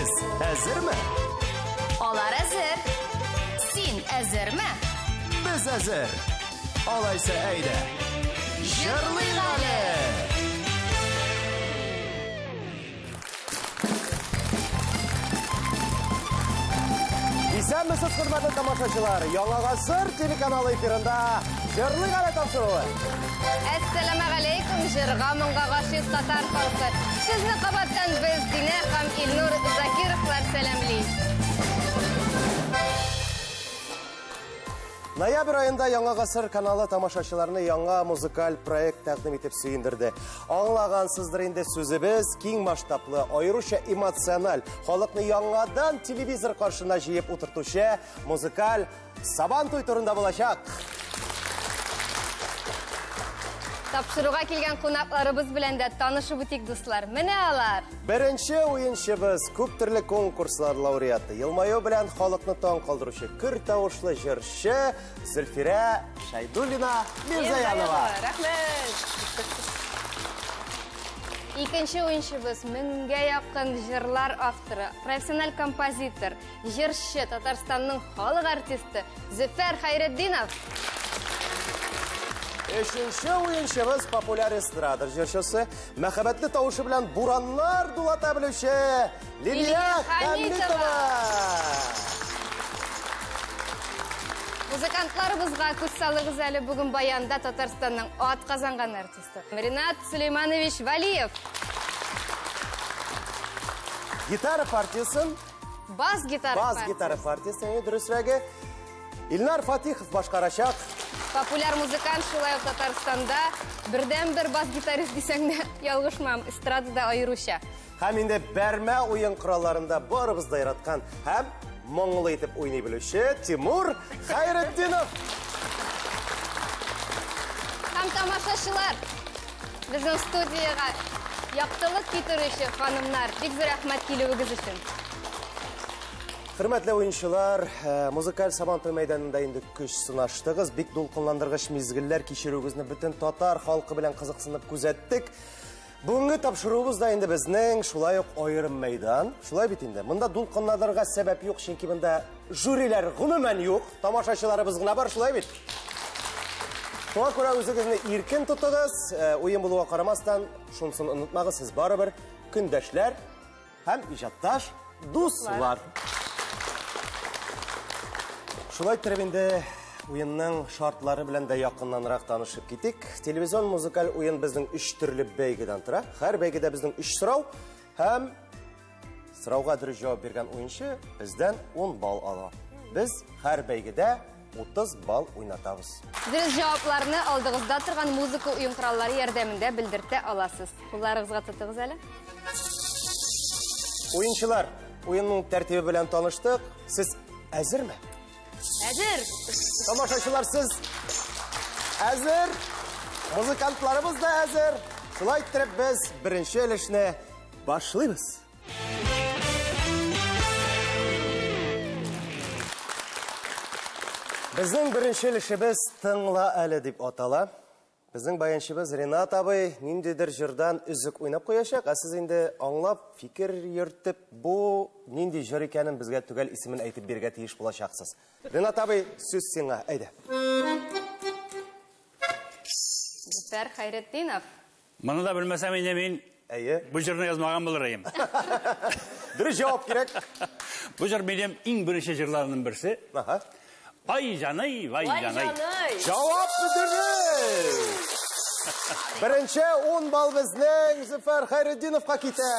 Сез әзерме? Алар әзер. Син әзерме? Без әзер. Алайса әйдә. Җырлыйк әле! Исәнмесез, хөрмәтле тамашачылар! Яңа гасыр телеканалы эфирында Җырлыйк әле тапшыруы. Әссәламегаләйкүм, җырга моңга гашыйк татар халкы. Сезне кабаттан без Динә һәм Илнур Закировлар сәламли. Ноябрь аенда Яңа гасыр каналы тамашачыларны яңа музыкаль проект тәкъдим итеп сөендерде. Аңлагансыздыр инде, сүзебез киң масштаблы, аеруча эмоциональ, халыкны яңадан телевизор каршына җыеп утыртучы музыкаль Сабантуй турында булачак. Тапшыруга килгән кунакларыбыз белән дә танышып үтик, дуслар. Менә алар. Беренче уенчыбыз күп төрле конкурслар лауреаты, елмаю белән халыкны таң калдыручы көр тавышлы җырчы Зөлфирә Шәйдуллина Мирзаянова. Рәхмәт. Икенче уенчыбыз меңгә якын җырлар авторы, профессиональ композитор, җырчы, Татарстанның халык артисты Зөфәр Хәйретдинов. Өченче уенчыбыз популяр эстрада җырчысы, мәхәббәтле тавышы белән бураннар дулата белүче Лилия Хәмитова. Музыкантларыбызга күз салыгыз әле, бүген баянда Татарстанның атказанган артисты Ринат Сулейманович Валиев. Гитара партиясын бас гитара бас гитара партиясын, дөресрәге, Илнар Фатихов башкарачак. Популяр музыкант, шулай ук Татарстанда бердән-бер бас гитарист дисәң дә ялгышмам, эстрадада аеруча. Һәм инде бәрмә уен коралларында барыбыз да яраткан һәм моңлы итеп уйный белүче Тимур Хәйретдинов. Һәм тамашачылар, безнең студиягә яктылык китерүче ханымнар, бик зур рәхмәт килүегез өчен. Хөрмәтле уенчылар, музыкаль Сабантуй мәйданында инде көч сынаштыгыз. Бик дулкынландыргыч мизгелләр кичерүегезне бөтен татар халкы белән кызыксынып күзәттек. Бүгенге тапшыруыбыз да инде безнең шулай ук аерым мәйдан. Шулай бит инде. Монда дулкынланырга сәбәп юк, чөнки монда жюрилар гомумән юк. Тамашачыларыбыз гына бар, шулай бит. Шуңа күрә үзегезне иркен тотыгыз. Уен булуга карамастан, шунысын онытмагыз, сез барыбер көндәшләр һәм иҗатташ дуслар. Шулай итеп инде уенның шартлары белән дә якыннанрак танышып китик. Телевизион музыкаль уен безнең өч төрле бәйгедән тора. Һәр бәйгедә безнең өч сорау һәм сорауга дөрес җавап биргән уенчы бездән 10 балл ала. Без һәр бәйгедә 30 балл уйнатабыз. Дөрес җавапларны алдыгызда торган музыка уен кораллары ярдәмендә белдертә аласыз. Кулларыгызга тотыгыз әле. Уенчылар, уенның тәртибе белән таныштык. Сез әзерме? Әзер. Тамашачылар, сез әзер? Музыкантларыбыз да әзер. Шулай итеп без беренче өлешне башлыйбыз. Безнең беренче өлешебез Тыңла әле дип атала. Безнең баянчыбыз Ринат абый ниндидер җырдан өзек уйнап куячак, ә сез инде аңлап, фикер йөртеп, бу нинди җыр икәнен безгә төгәл исемен әйтеп бирергә тиеш булачаксыз. Ринат абый, сүз сиңа, әйдә. Зөфәр Хәйретдинов. Моны да белмәсәм инде мин Әйе. бу җырны язмаган булыр идем. Дөрес җавап кирәк. Бу җыр минем иң беренче җырларымның берсе. Аһа. Ай җаный, вай җаный. Җавап дөрес. Беренче 10 балл безнең Зөфәр Хәйретдиновка китә.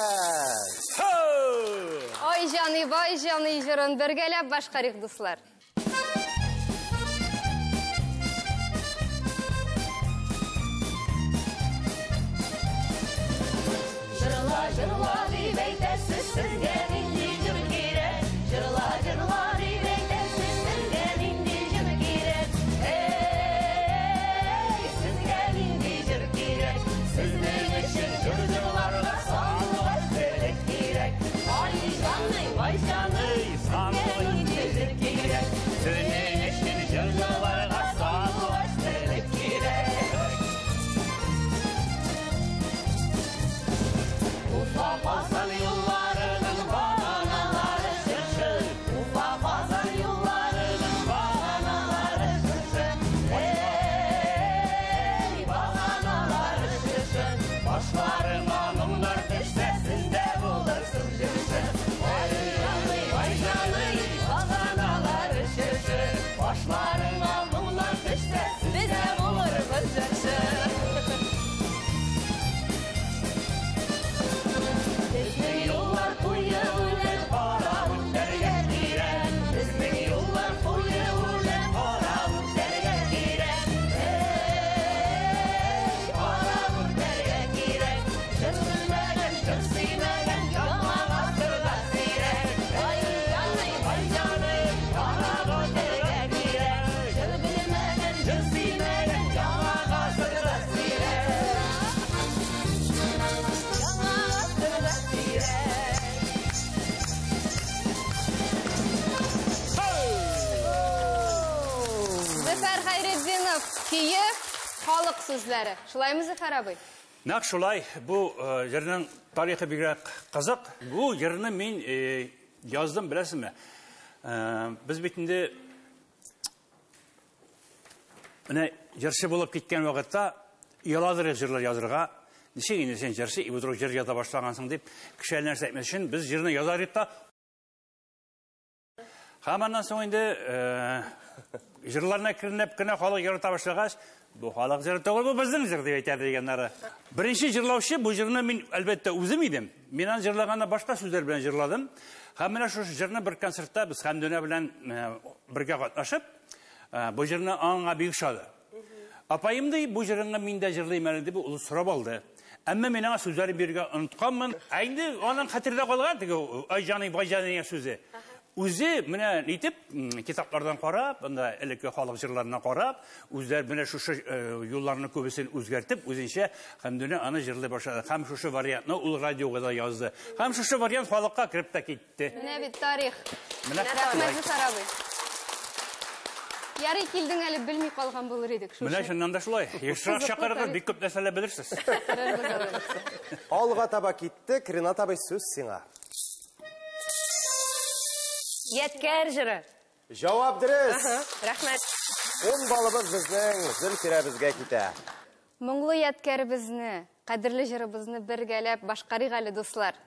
Ай җаный, вай җаный җырын бергәләп башкарыйк, дуслар. Җырла, җырла дип әйтәсез, сезгә нинди җыр кирәк? Җырла, җырла дип әйтәсез, сезгә нинди җыр кирәк? Эй, сезгә нинди җыр кирәк? Сезнең өчен җыр җырларга сандугач теле кирәк. Ай җаный, вай җаный, сезгә нинди җыр кирәк? Сезнең өчен җыр җырларга сандугач теле кирәк. Уфа Казан юлларының Көе, халык сүзләре. Шулаймы, Зөфәр абый? Нәкъ шулай. Бу җырның тарихы бигрәк кызык. Бу җырны мин яздым, беләсезме? Без бит инде менә җырчы булып киткән вакытта ояладыр җырлар язырга. Ничек инде син җырчы, и вдруг җыр яза башлагансың дип, кеше нәрсә әйтмәс өчен без җырны язар идек та. Һәм аннан соң инде җырларны әкренләп кенә халык ярата башлагач, бу халык җыры түгел, бу безнең җыр дип әйтә дигәннәре. Беренче җырлаучы бу җырны мин әлбәттә үзем идем. Мин аны җырлаганда башка сүзләр белән җырладым. Һәм менә шушы җырны бер концертта без Хәмдүнә белән бергә катнашып, бу җырны аңа бик ошады. Апаем ди, бу җырыңны мин дә җырлыйм әле дип ул сорап алды. Әмма мин аңа сүзләрен бирергә онытканмын. Ә инде аның хәтердә калган теге ай җаный, бай җаный дигән сүзе. Үзе менә нитеп, китаплардан карап, анда элекке халык җырларына карап, үзләре менә шушы юлларны күбесен үзгәртеп, үзенчә Хәмдүнә аны җырлый башлады. Һәм шушы вариантны ул радиога да язды. Һәм шушы вариант халыкка кереп тә китте. Менә бит тарих. Менә Рәхмәт, Зөфәр абый. Ярый килдең әле, белми калган булыр идек шушы. Менә чыннан да шулай. Ешрак чакырыгыз, бик күп нәрсәләр белерсез. Алга таба киттек, Ренат абый, сүз сиңа. Ядкәр җыры. Җавап дөрес. Рәхмәт. 10 балыбыз безнең Зөлфирәбезгә китә. Моңлы ядкәребезне, кадерле җырыбызны бергәләп башкарыйк әле, дуслар.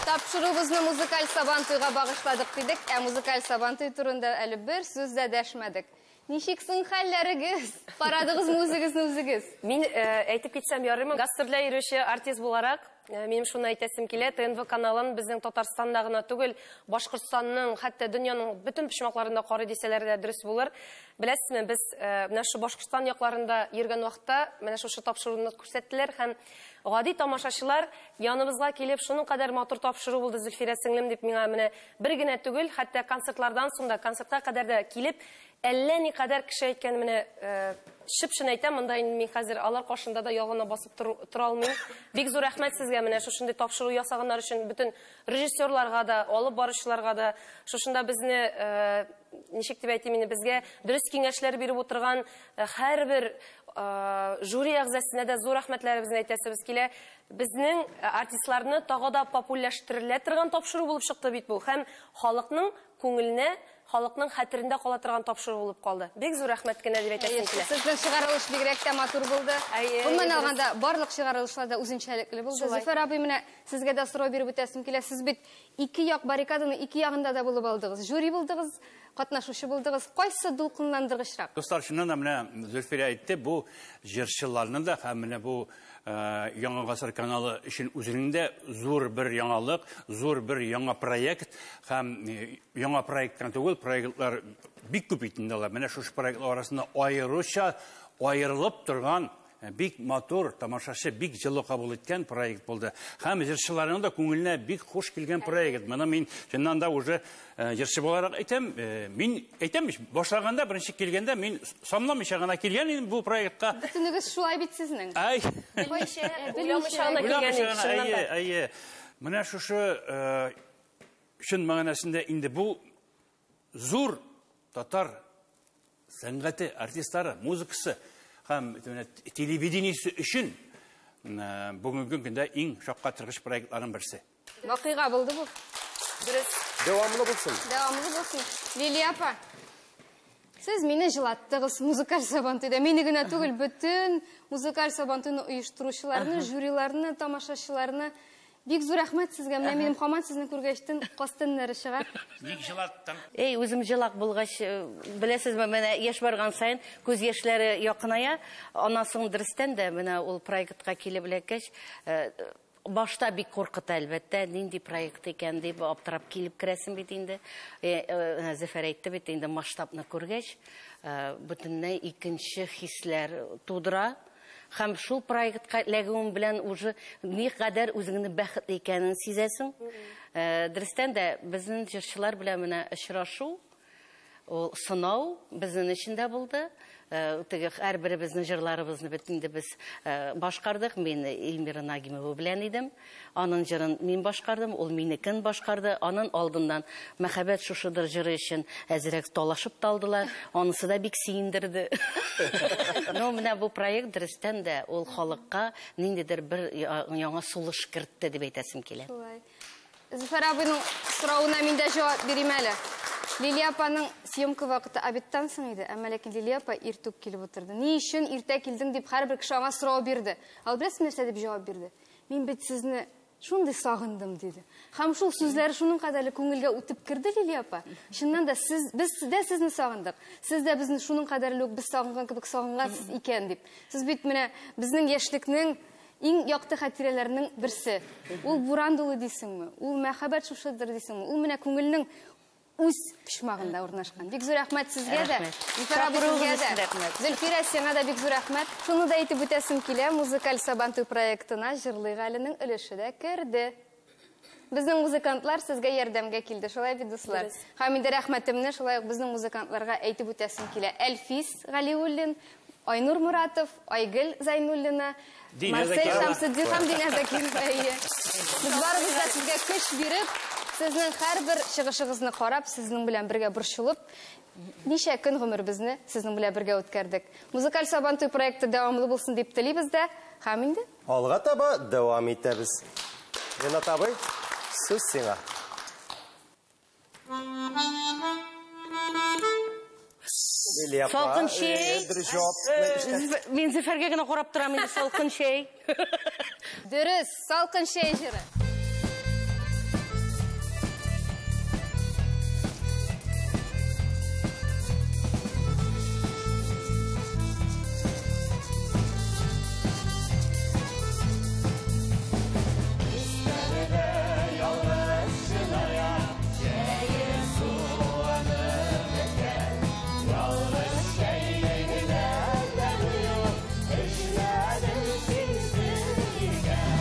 Тапшыруыбызны музыкаль сабантуйга багышладык дидек, ә музыкаль сабантуй турында әле бер сүз дә дәшмәдек. Ничек соң хәлләрегез? Карадыгызмы үзегезне үзегез? Мин әйтеп китсәм ярыймы? Гастрольдә йөрүче артист буларак, минем шуны әйтәсем килә, ТНВ каналын безнең Татарстанда гына түгел, Башкортстанның, хәтта дөньяның бөтен почмакларында карый дисәләр дә дөрес булыр. Беләсезме, без менә шу Башкортстан якларында йөргән вакытта менә шушы тапшыруны күрсәттеләр һәм гади тамашачылар яныбызга килеп, шуның кадәр матур тапшыру булды Зөлфирә сеңлем дип миңа менә бер генә түгел, хәтта концертлардан соң да, концертка кадәр дә килеп, әллә ни кадәр кеше әйткән, менә чып-чын әйтәм, монда инде мин хәзер алар каршында да ялгана басып тора алмыйм. Бик зур рәхмәт сезгә менә шушындый тапшыру ясаганнар өчен, бөтен режиссерларга да, алып баручыларга да, шушында безне, ничек дип әйтим инде, безгә дөрес киңәшләр биреп утырган һәрбер жюри әгъзасына да зур рәхмәтләребезне әйтәсебез килә. Безнең артистларны тагы да популярлаштырыла торган тапшыру булып чыкты бит бу. Һәм халыкның күңеленә халыкның хәтерендә кала торган тапшыру булып калды. Бик зур рәхмәт кенә дип әйтәсем килә. Сезнең чыгарылыш бигрәк тә матур булды. Гомумән алганда, барлык чыгарылышлар да үзенчәлекле булды. Зөфәр абый, менә сезгә дә сорау биреп үтәсем килә. Сез бит ике як баррикаданың ике ягында да булып алдыгыз. Жюри булдыгыз, катнашучы булдыгыз. Кайсы дулкынландыргычрак? Дуслар, чыннан да менә Зөлфирә әйтте, бу җырчыларның да һәм менә бу Яңа гасыр каналы өчен үзенең дә зур бер яңалык, зур бер яңа проект һәм яңа проект кына түгел, проектлар бик күп бит инде алар. Менә шушы проектлар арасында аеруча аерылып торган бик матур, тамашачы бик җылы кабул иткән проект булды. Һәм җырчыларның да күңеленә бик хуш килгән проект. Моны мин чыннан да уже җырчы буларак әйтәм. Мин әйтәм бит, башлаганда, беренче килгәндә мин санламыйча гына килгән идем бу проектка. Бөтенегез шулай бит сезнең. Ай. Белмичә, уйламыйча гына килгән идек, чыннан да. Әйе, әйе. Менә шушы чын мәгънәсендә инде бу зур татар сәнгате, артистлары, музыкасы һәм телевидениесе өчен бүгенге көндә иң шаккатыргыч проектларның берсе. Вакыйга булды бу. Дөрес. Дәвамлы булсын. Дәвамлы булсын. Лилия апа, сез мине җылаттыгыз музыкаль сабантуйда. Мине генә түгел, бөтен музыкаль сабантуйны оештыручыларны, жюриларны, тамашачыларны. Бик зур рәхмәт сезгә. Менә минем һаман сезне күргәчтен каз төннәре чыга. Ник җылаттың? Эй, үзем җылак булгач, беләсезме, менә яшь барган саен күз яшьләре якыная. Аннан соң дөрестән дә менә ул проектка килеп эләккәч, башта бик куркыта әлбәттә, нинди проект икән дип аптырап килеп керәсең бит инде. Зөфәр әйтте бит инде, масштабны күргәч, бөтенләй икенче хисләр тудыра. Һәм шул проектка эләгүең белән уже ни кадәр үзеңне бәхетле икәнен сизәсең. Дөрестән дә безнең җырчылар белән менә очрашу, ул сынау безнең өчен дә булды. Теге һәрберебезнең җырларыбызны бит инде без башкардык. Мин Эльмира Нагимова белән идем. Аның җырын мин башкардым, ул минекен башкарды. Аның алдыннан Мәхәббәт шушыдыр җыры өчен әзрәк талашып та алдылар. Анысы да бик сөендерде. Но менә бу проект дөрестән дә ул халыкка ниндидер бер яңа сулыш кертте дип әйтәсем килә. Шулай. Зөфәр абыйның соравына мин дә җавап бирим әле. Лилия апаның съемка вакыты обедтан соң иде, әмма ләкин Лилия апа иртүк килеп утырды. Ни өчен иртә килдең дип һәрбер кеше аңа сорау бирде. Ал беләсезме нәрсә дип җавап бирде? Мин бит сезне шундый сагындым диде. Һәм шул сүзләре шуның кадәрле күңелгә үтеп керде Лилия апа. Чыннан да сез, без дә сезне сагындык. Сез дә безне шуның кадәрле үк без сагынган кебек сагынгансыз икән дип. Сез бит менә безнең яшьлекнең иң якты хатирәләрнең берсе. Ул буран дулы дисеңме? Ул мәхәббәт шушыдыр дисеңме? Ул менә күңелнең үз почмагында урнашкан. Бик зур рәхмәт сезгә дә. Зөфәр абый сезгә дә. Зөлфирә, сиңа да бик зур рәхмәт. Шуны да әйтеп үтәсем килә, музыкаль сабантуй проектына Җырлыйк әленең өлеше дә керде. Безнең музыкантлар сезгә ярдәмгә килде, шулай бит, дуслар? Һәм инде рәхмәтемне шулай ук безнең музыкантларга әйтеп үтәсем килә. Әлфис Галиуллин, Айнур Муратов, Айгөл Зайнуллина, Марсель Шамсетдин һәм Динә Закирова. Без барыбыз да сезгә көч биреп, сезнең һәрбер чыгышыгызны карап, сезнең белән бергә борчылып, ничә көн гомеребезне сезнең белән бергә үткәрдек. Музыкаль сабантуй проекты дәвамлы булсын дип телибез дә, һәм инде алга таба дәвам итәбез. Ренат абый, сүз сиңа. Салкын чәй. Мин Зөфәргә генә карап торам инде, салкын чәй. Дөрес, салкын чәй җыры. Эшләдем синсез йөргән.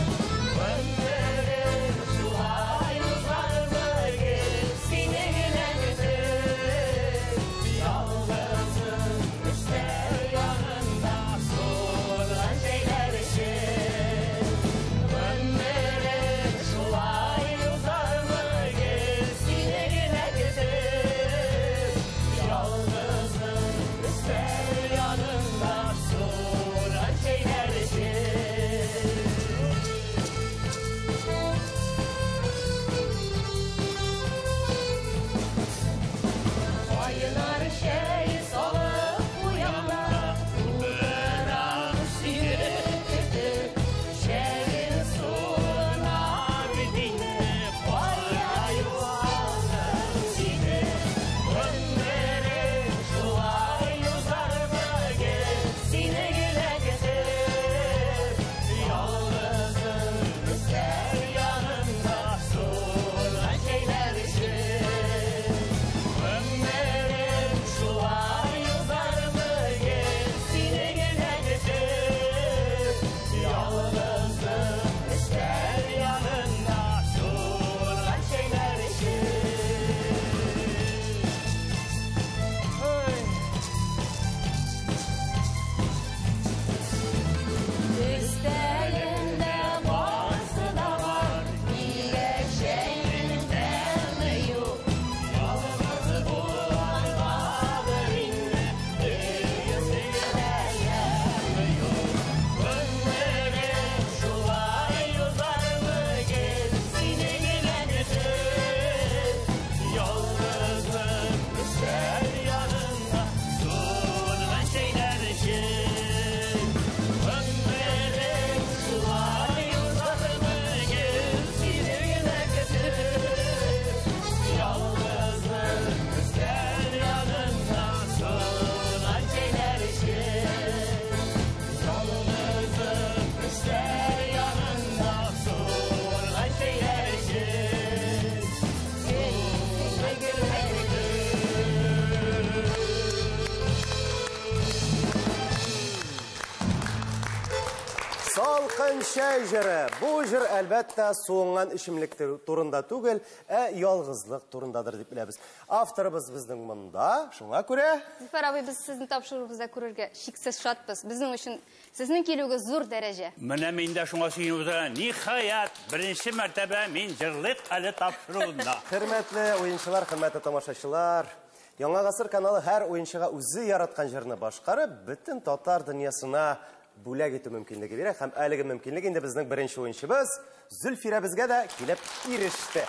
Чәй җыры. Бу җыр, әлбәттә, суынган эчемлек турында түгел, ә ялгызлык турындадыр дип беләбез. Авторыбыз безнең монда, шуңа күрә... Зөфәр абый, без сезне тапшыруыбызда күрергә шиксез шатбыз. Безнең өчен сезнең килүегез зур дәрәҗә. Менә мин дә шуңа сөенеп утырам. Ниһаять, беренче мәртәбә мин җырлыйк әле тапшыруында. Хөрмәтле уенчылар, хөрмәтле тамашачылар, Яңа Гасыр каналы һәр уенчыга үзе яраткан җырны башкарып, бөтен татар дөньясына бүләк итү мөмкинлеге бирә. Һәм әлеге мөмкинлек инде безнең беренче уенчыбыз Зөлфирәбезгә дә килеп иреште.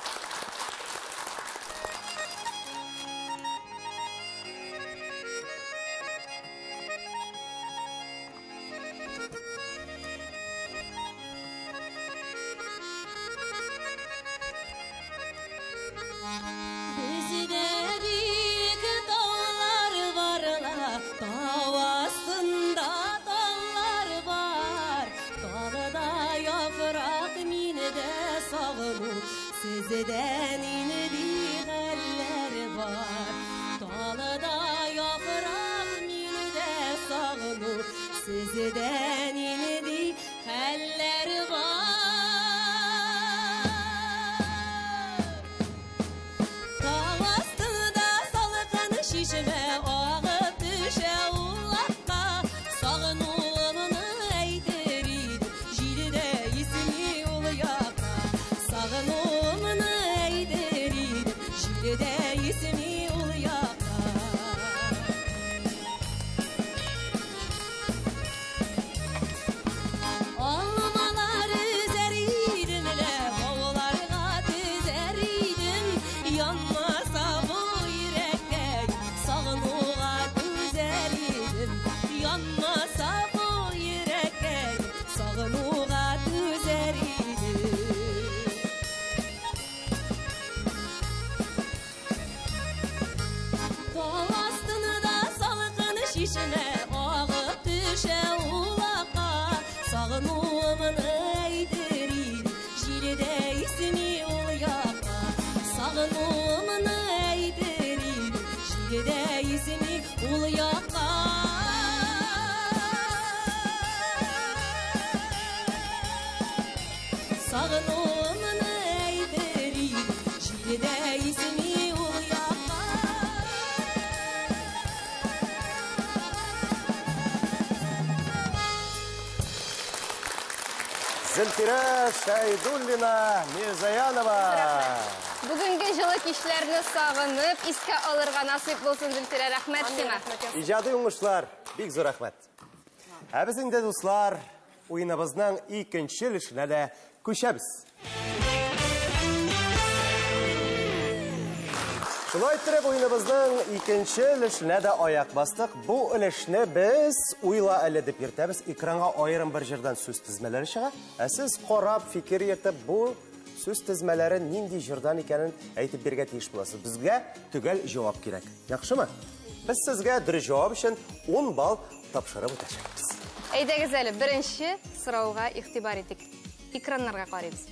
Бездә бик таулар бар ла, тау астында таллар бар. Талда яфрак, миндә сагыну, сездә нинди хәлләр бар? Талда яфрак, миндә сагыну, сездә нинди хәлләр бар? Тау астында салкын чишмә агып төшә улакка. Сагынуымны әйтер идем, җил дә исми ул якка. Сагынуымны әйтер идем, җил дә исми ул якка. Алмалар өзәр идем лә, бауларга төзәр идем. Янмаса бу йөрәккәй, сагынуга түзәр идем. Янмаса бу йөрәккәй, сагынуга түзәр идем. Тау астында салкын чишмә агып төшә улакка. Сагынуымны әйтер идем, җил дә исми ул якка. Сагынуымны әйтер идем, җил дә исми ул якка. Сагынуымны әйтер идем, җил дә исми ул якка. Зөлфирә Шәйдуллина Мирзаянова. Бүгенге җылы кичләрне сагынып, искә алырга насыйп булсын, Зөлфирә, рәхмәт сиңа. Иҗади уңышлар, бик зур рәхмәт. Ә без инде, дуслар, уеныбызның икенче өлешенә дә күчәбез. Шулай иттереп, уеныбызның икенче өлешенә дә аяк бастык. Бу өлешне без уйла әле дип йөртәбез. Экранга аерым бер җырдан сүз тезмәләре чыга. Ә сез карап, фикер йөртеп, бу сүз тезмәләре нинди җырдан икәнен әйтеп бирергә тиеш буласыз. Безгә төгәл җавап кирәк. Яхшымы? Без сезгә дөрес җавап өчен 10 балл тапшырып үтәчәкбез. Әйдәгез әле, беренче сорауга игътибар итик. Экраннарга карыйбыз.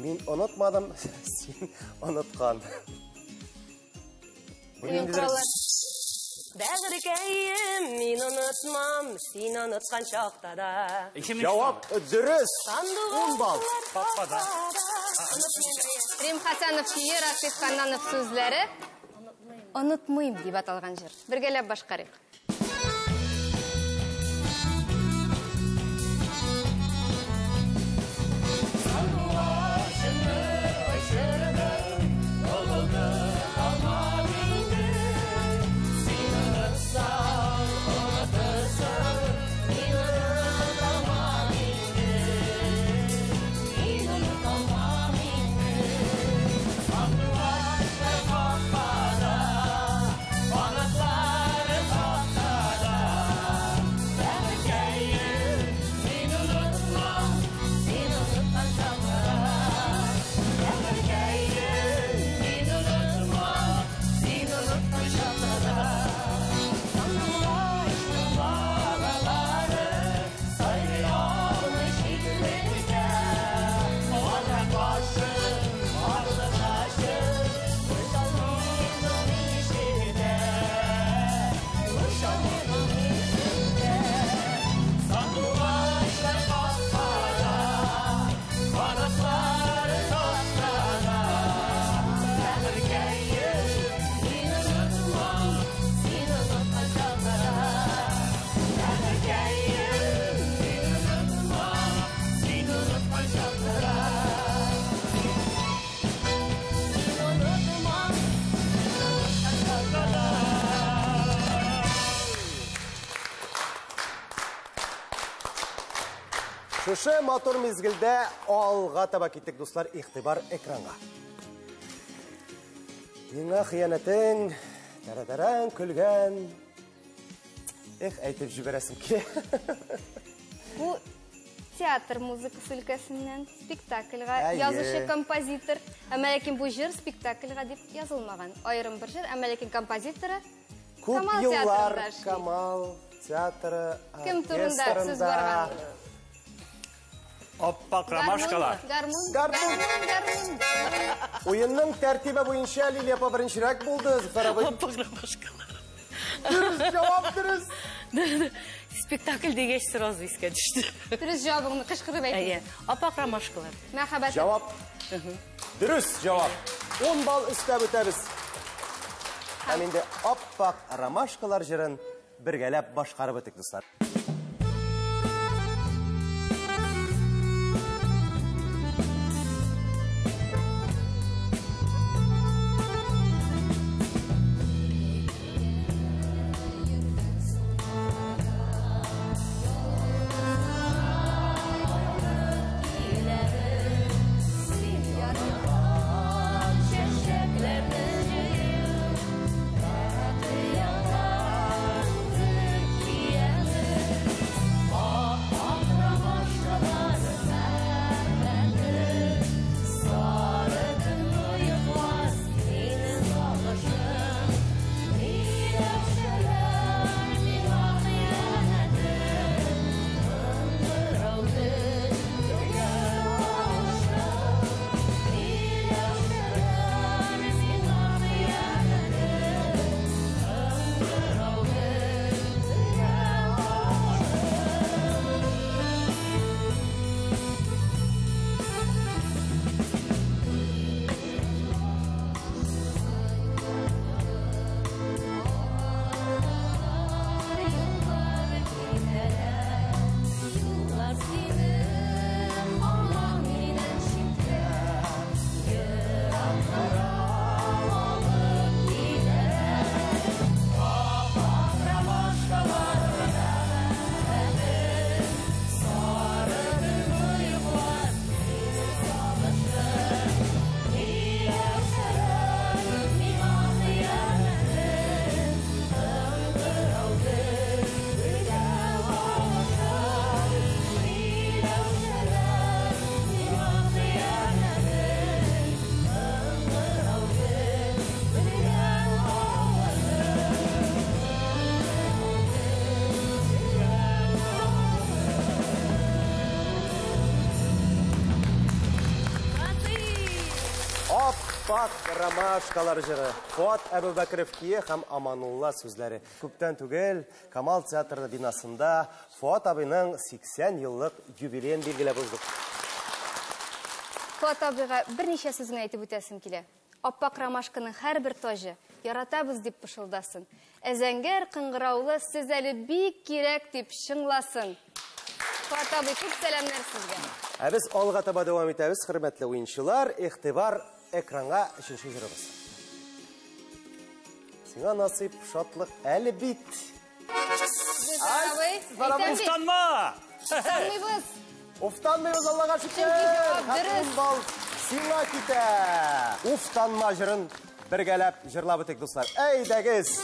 Мин онытмадым, син оныткан. Бу Уен ниндидер кораллар. Бәгырькәем, мин онытмам, син оныткан чакта да. Җавап дөрес. 10 балл. Папада. Рим Хасанов көе, Рафик Ханнанов сүзләре. Онытмыйм дип аталган җыр. Бергәләп башкарыйк. Kanatları Шушы матур мизгелдә алга таба киттек, дуслар, игътибар экранга. Миңа хыянәтең, тәрәтәрәң көлгән. Эх, әйтеп җибәрәсем килә. Бу театр музыкасы өлкәсеннән спектакльгә язучы композитор. Әмма ләкин бу җыр спектакльгә дип язылмаган. Аерым бер җыр, әмма ләкин композиторы Күп еллар Камал театры Кем турында сүз барган? Аппак ромашкалар. Гармун, гармун, гармун. Уенның тәртибе буенча Лилия апа беренчерәк булды. Зөфәр абый. Аппак ромашкалар. Дөрес җавап, дөрес. Спектакль дигәч сразу искә төште. Дөрес җавабыңны кычкырып әйт. Әйе. Аппак ромашкалар. Мәхәббәт. Җавап. Дөрес җавап. 10 балл өстәп үтәбез. Һәм инде аппак ромашкалар җырын бергәләп башкарып үтик, дуслар. Аппак ромашкалар җыры. Фуат Әбүбәкерев көе һәм Аманулла сүзләре. Күптән түгел Камал театры бинасында Фуат абыйның 80 еллык юбилеен билгеләп уздык. Фуат абыйга берничә сүз генә әйтеп үтәсем килә. Аппак ромашканың һәрбер таҗы яратабыз дип пышылдасын. Ә зәңгәр кыңгыраулы сез әле бик кирәк дип чыңласын. Фуат абый, күп сәламнәр сезгә. Ә без алга таба дәвам итәбез, хөрмәтле уенчылар. Игътибар экранга, өченче җырыбыз. Сиңа насыйп шатлык әле бит. Уфтанма! Уфтанмыйбыз. Уфтанмыйбыз, Аллага шөкер. Дөрес. Балл сиңа китә. Уфтанма җырын бергәләп җырлап үтик, дуслар. Әйдәгез!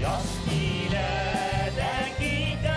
Yaz ile de gider.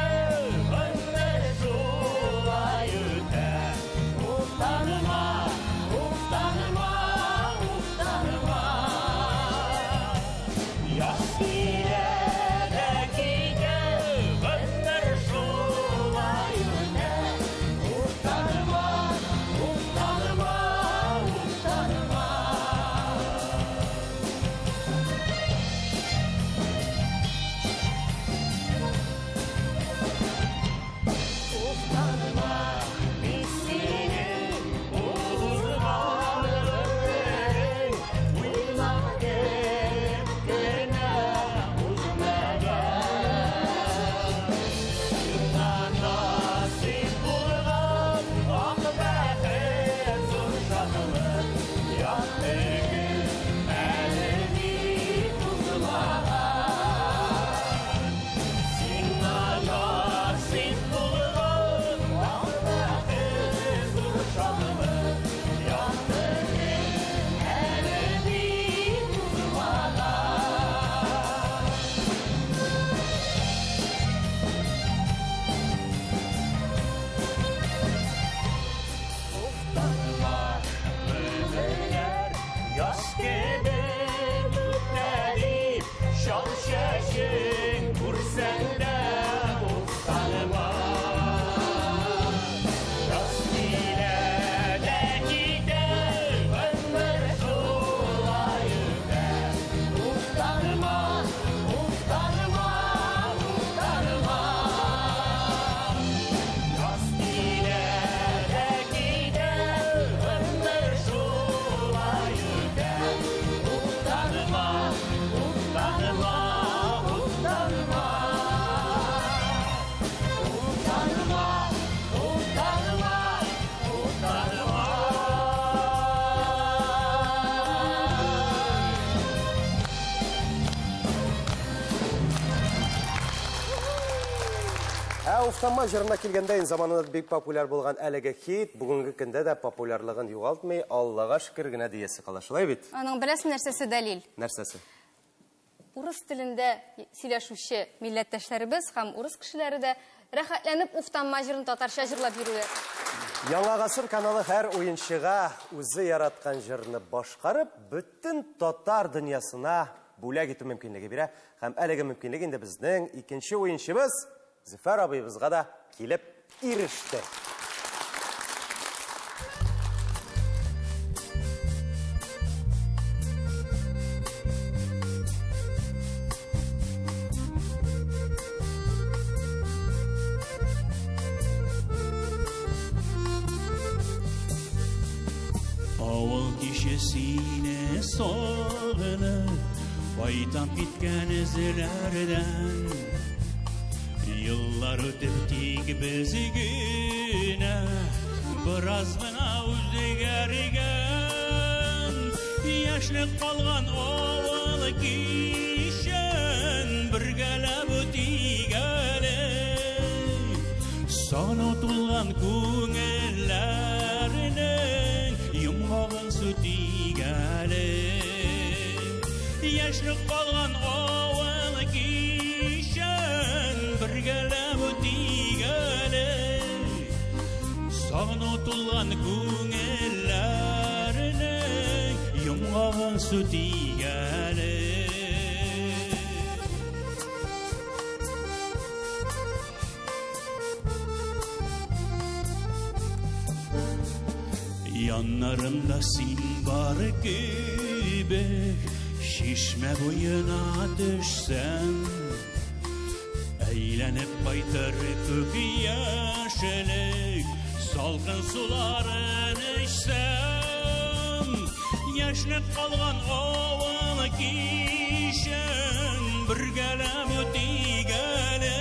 Яз кебек үтә дип, шал чәчен күрсәң дә уфтанма. Яз килә дә китә, гомер шулай үтә. Уфтанма, уфтанма, уфтанма. Яз килә дә китә, гомер шулай үтә. Уфтанма, уфтанма, уфтанма. Уфтанма, уфтанма, уфтанма. Ә Уфтанма җырына килгәндә, инде заманында бик популяр булган әлеге хит бүгенге көндә дә популярлыгын югалтмый, Аллага шөкер генә диясе кала. Шулай бит? Аның беләсең нәрсәсе дәлил? Нәрсәсе? Урыс телендә сөйләшүче милләттәшләребез һәм урыс кешеләре дә рәхәтләнеп Уфтанма җырын татарча җырлап йөрүләр. Яңа гасыр каналы һәр уенчыга үзе яраткан җырны башкарып, бөтен татар дөньясына бүләк итү мөмкинлеге бирә. Һәм әлеге мөмкинлек инде безнең икенче уенчыбыз Зөфәр абыебызга да килеп иреште. Авыл киче сине сагынып, кайтам киткән эзләрдән. Еллар үтеп тик без генә бераз гына үзгәргән. Яшьлек калган авыл кичен бергәләп үтик әле. Сагыну тулган күңелләрнең йомгагын сүтик әле. Яшьлек калган авыл кичен бергәләп үтик әле. Сагыну тулган күңелләрнең йомгагын сүтик әле. Yanlarımda син бар кебек, чишмә буена төшсәм, әйләнеп кайтыр күк яшьлек, салкын суларын эчсәм. Яшьлек калган авыл кичен бергәләп үтик әле.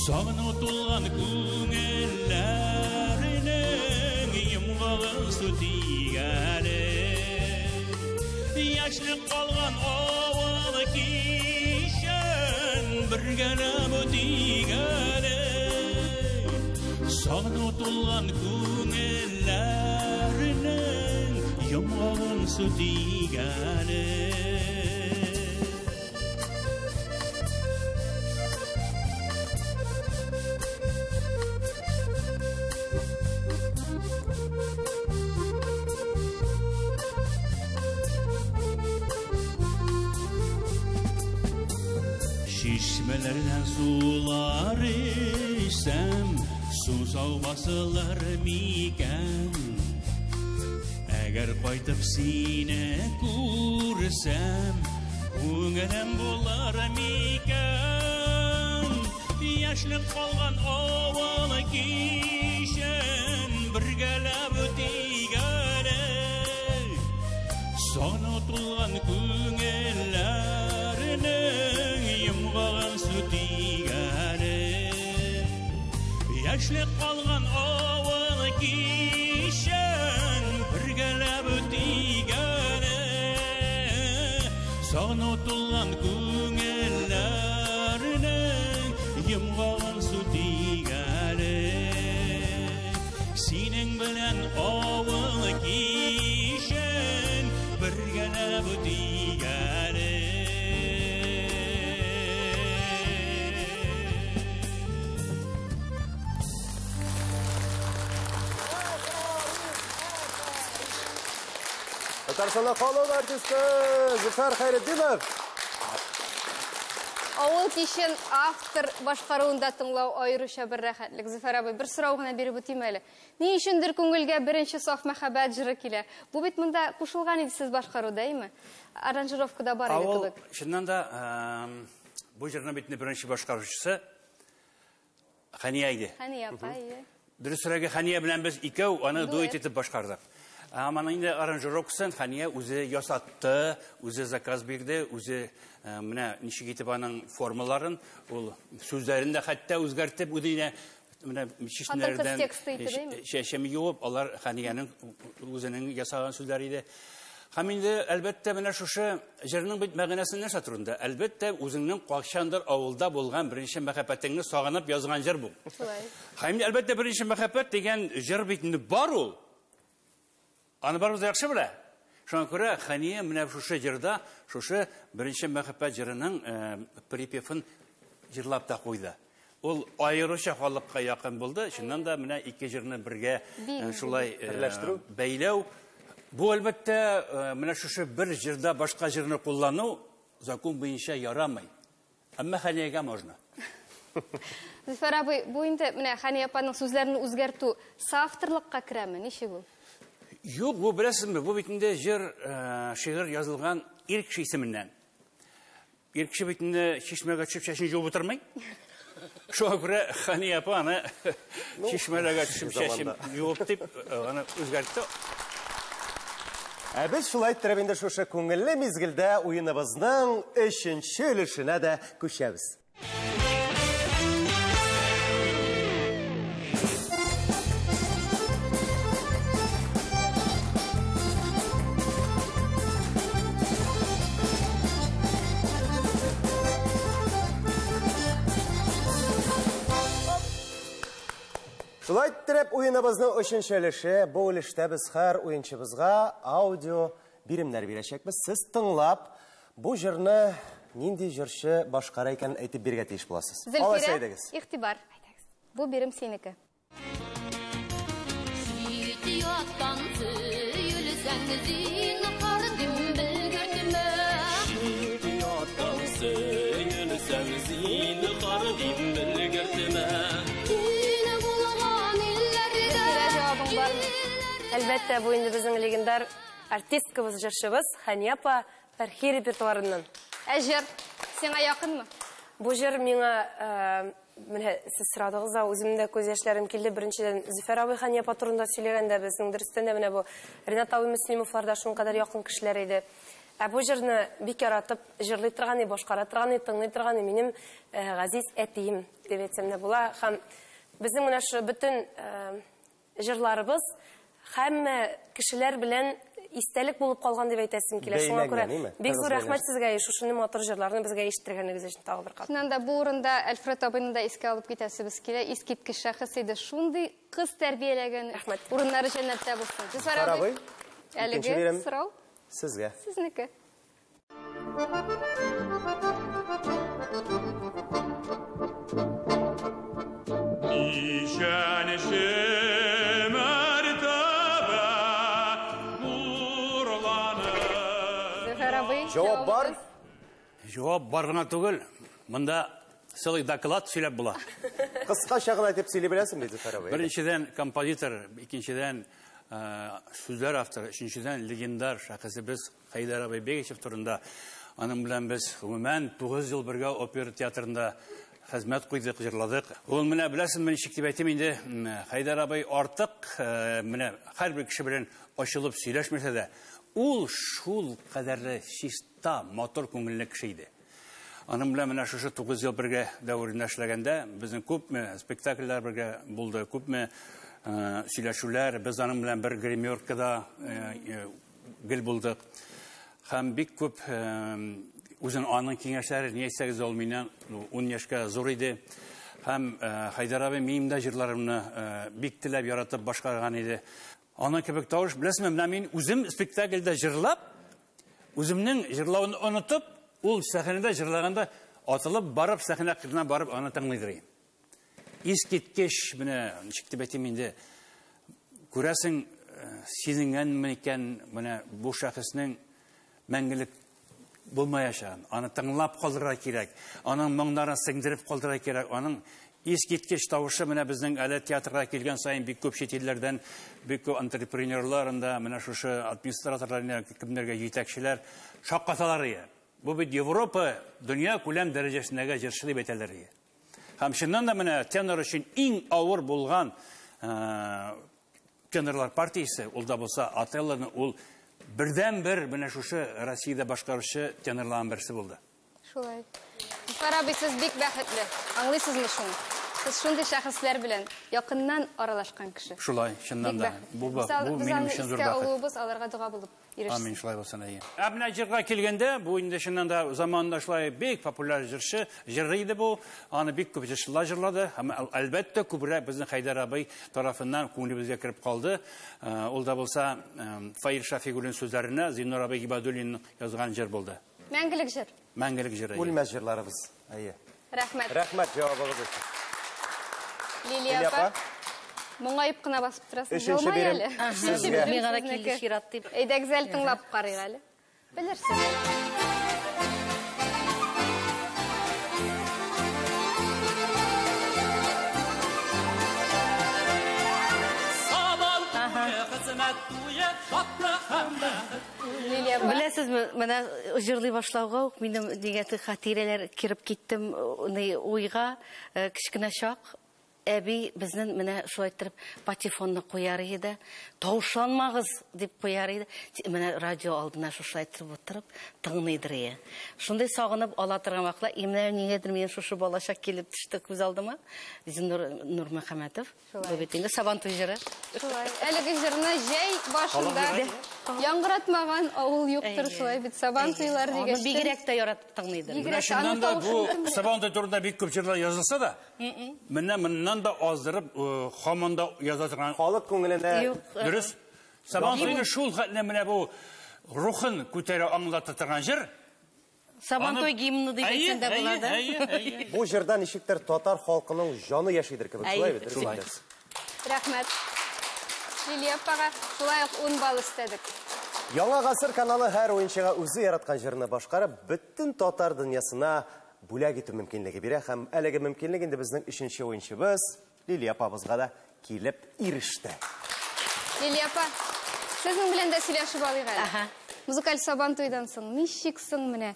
Сагыну тулган күңелләрнең йомгагын сүтик әле. Яшьлек калган авыл кичен бергәләп үтик әле. Сагыну тулган күңелләрнең йомгагын сүтик әле. Чишмәләрдән сулар эчсәм, сусау басылыр микән? Әгәр кайтып сине күрсәм, күңелем булыр микән? Яшьлек калган авыл кичен бергәләп үтик әле. Сагыну тулган күңелләрнең йомгагын сүтик әле. Яшьлек калган авыл кичен бергәләп үтик әле. Сагыну тулган күңелләрнең йомгагын сүтик әле. Синең белән авыл кичен бергәләп үтик әле. Татарстанның халык артисты Зөфәр Хәйретдинов. Авыл кичен автор башкаруында тыңлау аеруча бер рәхәтлек. Зөфәр абый, бер сорау гына биреп үтим әле. Ни өчендер күңелгә беренче саф мәхәббәт җыры килә? Бу бит монда кушылган иде сез башкаруда, әйме? Аранжировкада бар иде Авыл, кебек. чыннан да, бу җырны бит беренче башкаручысы Хәния иде. Хәния апа, әйе. Дөресрәге, Хәния белән без икәү аны Дуэт. дуэт итеп башкардык. Һәм аның инде аранжировкасын Хәния үзе ясатты, үзе заказ бирде, үзе менә ничек итеп аның формаларын, ул сүзләрен дә хәтта үзгәртеп, үзенә менә чишмәләрдән тексты итеп, әйме? чәчем юып, алар Хәниянең үзенең ясаган сүзләре иде. Һәм инде, әлбәттә, менә шушы җырның бит мәгънәсе нәрсә турында? Әлбәттә, үзеңнең кайчандыр авылда булган беренче мәхәббәтеңне сагынып язган җыр бу. Шулай. Һәм инде, әлбәттә, беренче мәхәббәт дигән җыр бит инде бар ул. Аны барыбыз да яхшы белә. Шуңа күрә Хәния менә шушы җырда, шушы беренче мәхәббәт җырының припевын җырлап та куйды. Ул аеруча халыкка якын булды. Чыннан да менә ике җырны бергә Бик шулай Берләштерү. бәйләү. Бу әлбәттә, менә шушы бер җырда башка җырны куллану закон буенча ярамый. Әмма Хәниягә можно. Зөфәр абый, бу инде менә Хәния апаның сүзләрен үзгәртү соавторлыкка керәме? Ничек ул? Юк, бу беләсезме, бу бит инде җыр, шигырь язылган ир кеше исеменнән. Ир кеше бит инде чишмәгә төшеп чәчен жуып утырмый. Шуңа күрә Хәния апа аны чишмәләргә төшеп чәчен заманда. юып дип, аны үзгәртте. Ә без шулай иттереп инде шушы күңелле мизгелдә уеныбызның өченче өлешенә дә күчәбез. Шулай иттереп уеныбызның өченче өлеше. Бу өлештә без һәр уенчыбызга аудио биремнәр бирәчәкбез. Сез тыңлап, бу җырны нинди җырчы башкара икәнен әйтеп бирергә тиеш буласыз. Алайса Зөлфирә, әйдәгез. игътибар. Бу бирем синеке. Сөт яттан сөелсәң, зинһар дим белгертмә. Чит яттан сөелсәң, зинһар дим белгертмә. Тине булган илләрдә Зөлфирә, җавабың бармы? Әлбәттә, бу инде безнең легендар артисткабыз, җырчыбыз Хәния апа Фәрхи репертуарыннан. Ә җыр сиңа якынмы? Бу җыр миңа, менә сез сорадыгыз да, үземдә күз яшьләрем килде. Беренчедән, Зөфәр абый Хәния апа турында сөйләгәндә, безнең дөрестән дә менә бу Ренат абый Мөслимовлар да шуның кадәр якын кешеләр иде. Ә бу җырны бик яратып җырлый торган, башкара торган, тыңлый торган минем газиз әтием дип әйтсәм дә була. Һәм безнең менә шу бөтен җырларыбыз һәммә кешеләр белән истәлек булып калган дип әйтәсем килә. Шуңа күрә Бәйләнгән, әйме? бик зур Тыгыз рәхмәт сезгә, шушыны матур җырларны безгә ишеттергәнегез өчен тагы бер кат. Чыннан да бу урында Альфред абыйны да искә алып китәсебез килә. Искиткеч шәхес иде. Шундый кыз тәрбияләгән. Рәхмәт. Урыннары җәннәттә булсын. Зөфәр Зөфәр абый, абый, икенче әлеге бирем сорау сезгә. сезнеке. Ничәнче мәртәбә нурланып. Зөфәр абый, Җавап бар? җавабыгыз? Җавап бар гына түгел. Монда целый доклад сөйләп була. Кыскача гына итеп сөйли беләсеңме, Зөфәр абый? Беренчедән композитор, икенчедән сүзләр авторы, өченчедән легендар шәхесебез Хәйдәр абый Бегичев турында. Аның белән без гомумән 9 ел бергә опера театрында хезмәт куйдык, җырладык. Ул менә беләсеңме, ничек дип әйтим инде, Хәйдәр абый артык, менә һәрбер кеше белән ачылып сөйләшмәсә дә, ул шул кадәрле чиста, матур күңелле кеше иде. Аның белән менә шушы 9 ел бергә дәверендә эшләгәндә, безнең күпме спектакльләр бергә булды, күпме сөйләшүләр, без аның белән бер гримеркада гел булдык. Һәм бик күп үзен аның киңәшләре, ни әйтсәгез, ул миннән 10 яшькә зур иде. Һәм Хәйдәр абый минем дә җырларымны бик теләп яратып башкарган иде. Аның кебек тавыш, беләсезме, менә мин үзем спектакльдә җырлап, үземнең җырлавын онытып, ул сәхнәдә җырлаганда атылып барып, сәхнә кырына барып аны тыңлыйдыр идем. Искиткеч, менә ничек дип әйтим инде, күрәсең, сизенгәнме икән, менә бу шәхеснең мәңгелек булмаячагын, аны тыңлап калдырырга кирәк, аның моңнарын сеңдереп калдырырга кирәк, аның искиткеч тавышы менә безнең әле театрга килгән саен бик күп чит илләрдән бик күп антрепренерлар анда менә шушы администраторлар, кемнәргә җитәкчеләр шаккаталар ие. Бу бит Европа дөнья күләм дәрәҗәсендәге җырчы дип әйтәләр ие. Һәм чыннан да менә тенор өчен иң авыр булган тенорлар партиясе, ул да булса Отеллоны, ул бердән-бер менә шушы Россиядә башкаручы тенорларның берсе булды. Шулай. Зөфәр абый, сез бик бәхетле. Аңлыйсызмы шуны? Сез шундый шәхесләр белән якыннан аралашкан кеше. Шулай, чыннан да. Бу минем өчен зур бәхет. Алуыбыз аларга дога булып ирешсен. Амин, шулай булсын, әйе. Ә менә җырга килгәндә, бу инде чыннан да заманында шулай бик популяр җырчы, җыры иде бу. Аны бик күп җырчылар җырлады. Һәм әлбәттә күбрәк безнең Хәйдәр абый тарафыннан күңелебезгә кереп калды. Ул да булса Фаил Шафигуллин сүзләренә Зиннур абый Гибадуллин язган җыр булды. Мәңгелек җыр. Мәңгелек җыр. Үлмәс җырларыбыз. Әйе. Рәхмәт. Рәхмәт җавабыгыз өчен. Лилия апа, моңаеп кына басып торасыз. Өченче бирем сезгә. Миңа да килде чират дип. Әйдәгез әле тыңлап карыйк әле. Белерсез. Сабан туе, хезмәт туе, шатлык һәм бәхет туе. Беләсезме, менә җырлый башлауга ук минем дигән хатирәләр кереп киттем уйга, кечкенә чак. Әби безнең менә шулай иттереп патефонны куяр иде, тавышланмагыз дип куяр иде. Менә радио алдына шулай иттереп утырып тыңлыйдыр иде. Шундый сагынып ала торган вакытта, менә нигәдер минем шушы балачак килеп төште күз алдыма. Зиннур Нурмөхәммәтов. Бу бит инде Сабантуй җыры. Шулай. Әлеге җырны җәй башында яңгыратмаган авыл юктыр, шулай бит Сабантуйлар дигәч. Аны бигрәк тә яратып тыңлыйдыр. Менә чыннан да бу Сабантуй турында бик күп җырлар язылса да, менә моннан да аздырып һаман да яза торган халык күңеленә дөрес. Сабантуйны шул хәтле менә бу рухын күтәрә аңлата торган җыр. Сабантуй гимны дип әйтсәң дә була да. Бу җырда ничектер татар халкының җаны яшидер кебек, шулай бит? Шулай. Рәхмәт. Лилия апага шулай ук 10 балл өстәдек. Яңа гасыр каналы һәр уенчыга үзе яраткан җырны башкарып, бөтен татар дөньясына бүләк итү мөмкинлеге бирә. Һәм әлеге мөмкинлек инде безнең өченче уенчыбыз Лилия апабызга да килеп иреште. Лилия апа, сезнең белән дә сөйләшеп алыйк әле. Музыкаль Сабантуйдан соң ничек соң менә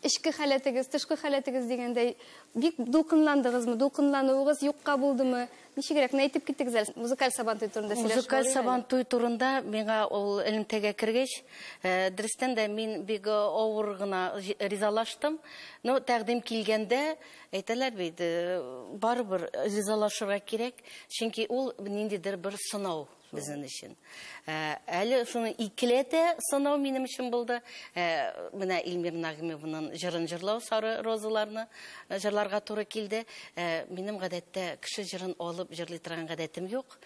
эчке халәтегез, тышкы халәтегез дигәндәй, бик дулкынландыгызмы? Дулкынлануыгыз юкка булдымы? Ничегрәк әйтеп киттегез әле? Музыкаль Сабантуй турында сөйләшеп. Музыкаль Сабантуй турында миңа ул элемтәгә кергәч, дөрестән дә мин бик авыр гына ризалаштым. Но тәкъдим килгәндә әйтәләр бит, барыбер ризалашырга кирәк, чөнки ул ниндидер бер сынау безнең өчен. Әле шуны икеләтә сынау минем өчен булды. Менә Эльмира Нагимованың җырын җырлау, сары розаларны җырларга туры килде. Минем гадәттә кеше җырын алып җырлый торган гадәтем юк.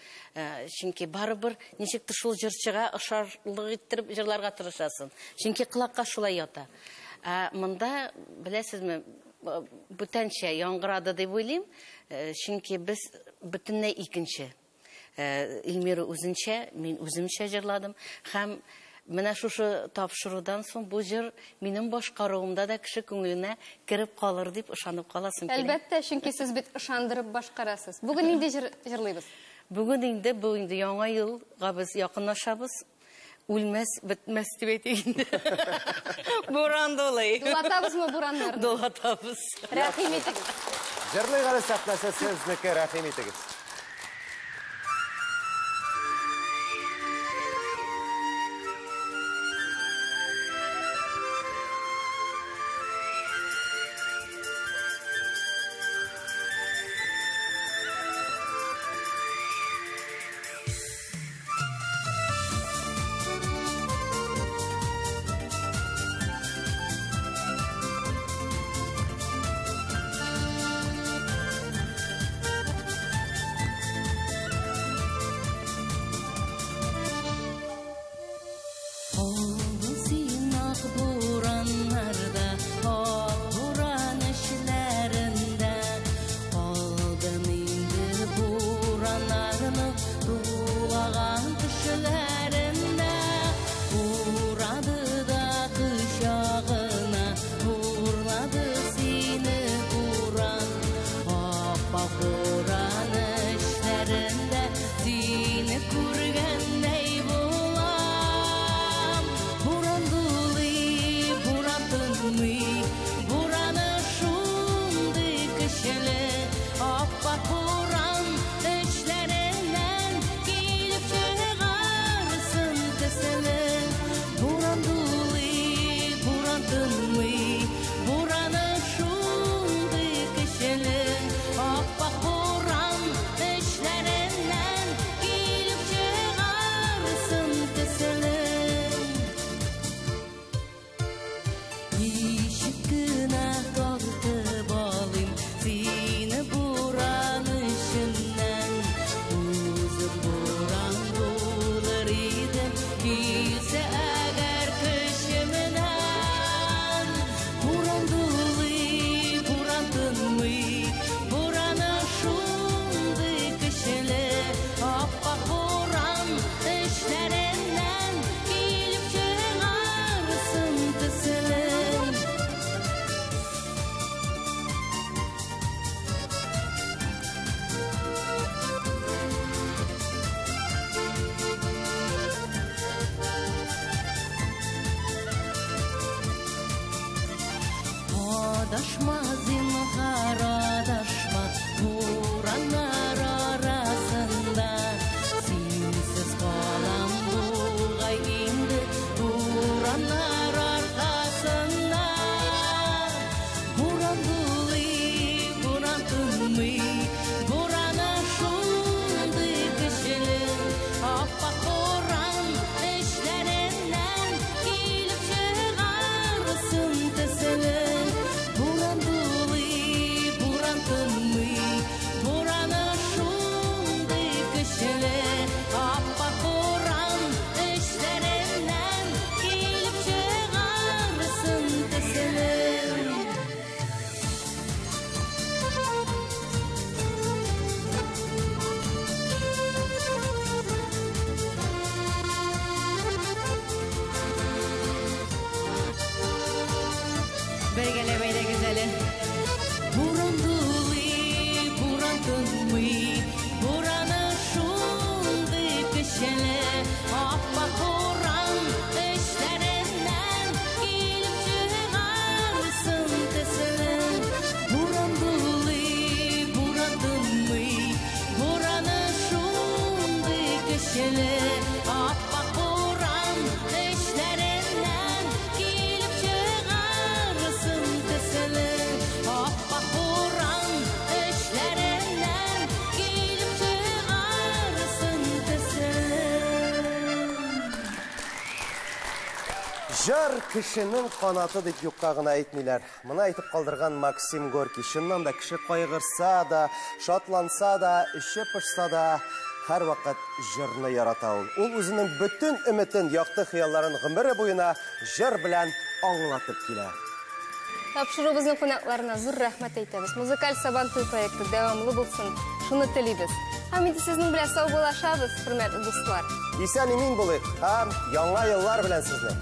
Чөнки барыбер ничектер шул җырчыга ошарлык иттереп җырларга тырышасың. Чөнки колакка шулай ята. Монда, беләсезме, бүтәнчә яңгырады дип уйлыйм. Чөнки без бөтенләй икенче. Эльмира үзенчә, мин үземчә җырладым. Һәм менә шушы тапшырудан соң бу җыр минем башкаруымда да кеше күңеленә кереп калыр дип ышанып каласым килә. Әлбәттә, чөнки сез бит ышандырып башкарасыз. Бүген нинди җыр җырлыйбыз? Бүген инде бу инде яңа елга без якынлашабыз. Үлмәс, бетмәс дип әйтик инде. Буран дулый. Дулатабызмы бураннарны? Дулатабыз. Рәхим итегез. Җырлыйк әле сәхнәсе сезнеке, рәхим итегез. Адашма, зинһар, адашма, бураннар арасында. Синсез калам бугай инде бураннар аркасында. Буран дулый, буран тынмый, бураны шундый көчле. Аппак буран эчләреннән килеп чыгарсын төсле. Буран дулый, буран тынмый, бураны шундый көчле. Аппак буран эчләреннән килеп чыгарсын төсле. Бергәләп әйдәгез әле. Буран дулый, буран тынмый, бураны шундый көчле. Аппак буран эчләреннән килеп чыгарсын төсле. Буран дулый, буран тынмый, бураны шундый көчле. Аппак буран эчләреннән килеп чыгарсын төсле. Аппак буран эчләреннән килеп чыгарсын төсле. Җыр кешенең канаты дип юкка гына әйтмиләр. Моны әйтеп калдырган Максим Горький. Чыннан да кеше кайгырса да, шатланса да, эче пошса да, һәрвакыт җырны ярата ул. Ул үзенең бөтен өметен, якты хыялларын гомере буена җыр белән аңлатып килә. Тапшыруыбызның кунакларына зур рәхмәт әйтәбез. Музыкаль Сабантуй проекты дәвамлы булсын, шуны телибез. Һәм инде сезнең белән саубуллашабыз, хөрмәтле дуслар. Исән имин булыйк һәм яңа еллар белән сезне.